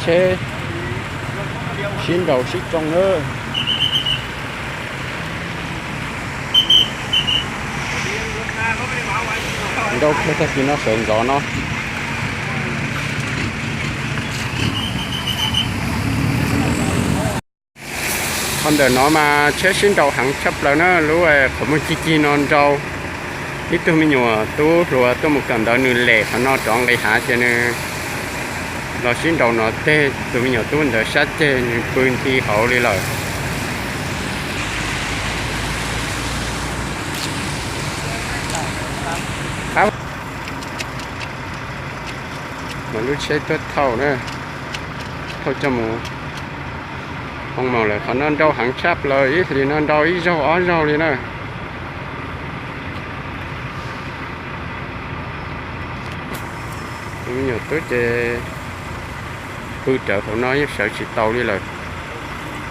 Tsheb sib nraus sib tsoo na. Nrau kiag tag kis no sawv ntxov no. Qhov ntawm no mas tsheb sib nraus heev tshaj plaws na, lub qhov muag cig cig no nrau. Ib tug me nyuam tub hluas tuaj mus kawm ntawv nws lem qhov no rov nqis hav ces nws los sib nraus no tej, tus me nyuam tub ntawd sab ceg nws pw nthi hauv li lawm. Mas lub tsheb tuaj thauj na, thauj coj mus hoo maum lawm. Qhov no nrau heev tshaj plaws, ib hlis no nrau ib zaug ob zaug li na. Me nyuam tub ces pw rawv hauv no yeej sawv tsis tau li lawm.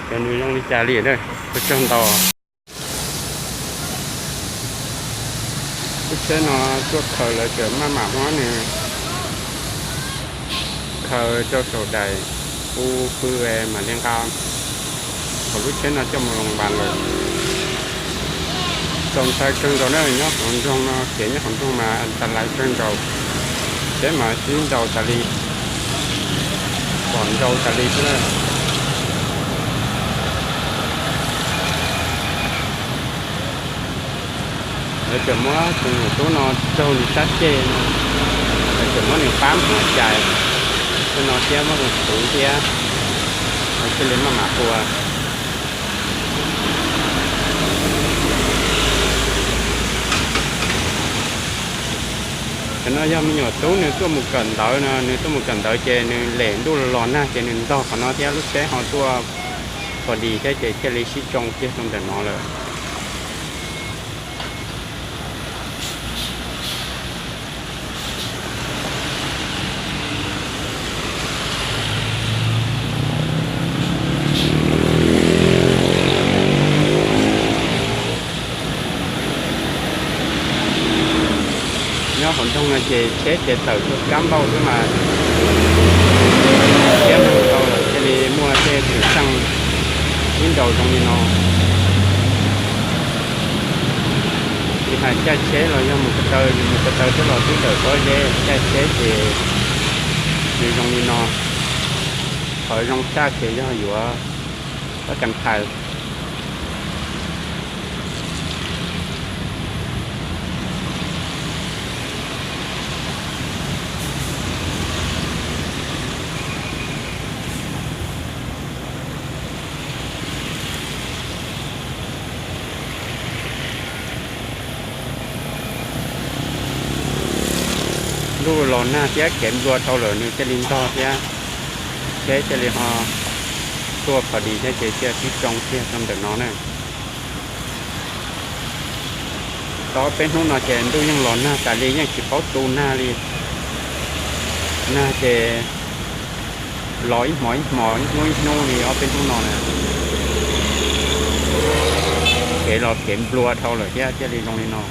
Ces nws zoo li cas li na, ua tsaug ntau. Lub tsheb no tuaj khaws lawv tseem maj mam muab nws khaws rau saum daim u pw mam li nqa hauv lub tsheb no coj mus loos npas lawm. Txaus ntshai kawg nkaus na, nyob hauv nroog no, kev nyob hauv nroog mas tas lais kawg nkaus. Tsheb mas sib nraus tas li, pom nrau tas li xwb na. Lawv tseem muab tus nyuam tub no raug nws sab ceg no, lawv tseem muab nws pab hnav cais tej no thiab, muab nws khuv thiab, lawv thiaj li maj mam ua. Cov no yog me nyuam tub nws tuaj mus kawm ntawv no, nws tuaj mus kawm ntawv ces nws lem ntuj los los nag ces nws ntog qhov no thiab, lub tsheb ho tuaj pom dis thiab ces thiaj li sib tsoo kiag rau ntawm no lawm. Nyob hauv nroog no ces tsheb ces tawm tuaj kab npauj xwb mas, thiab mus tau lawm thiaj li muaj tej xwm txheej sib nraus zoo li no. Tsis hais caij tsheb los yog mus ko taw, yus mus ko taw thiab los twb tawm pob zeb, caij tsheb ces nws zoo li no. Qhov zoo tshaj ces yog yuav pob kas thais. Ntuj los nag thiab kev nplua dhau lawm nws thiaj li ntog thiab, tsheb thiaj li ho tuaj pom dis thiab ces thiaj sib tsoo kiag rau ntawm no na. Tau ob peb hnub no ces ntuj yeej los nag tas li, yeej tsis paub tu nag li. Nag ces los ib hmos ib hmos, ib hnub ib hnub li ob peb hnub no na. Kev los kev nplua dhau lawm thiab thiaj li zoo li no.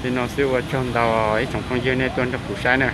Li no xwb ua tsaug ntau ib tsoom phooj ywg nej tuaj nrog kuv saib na.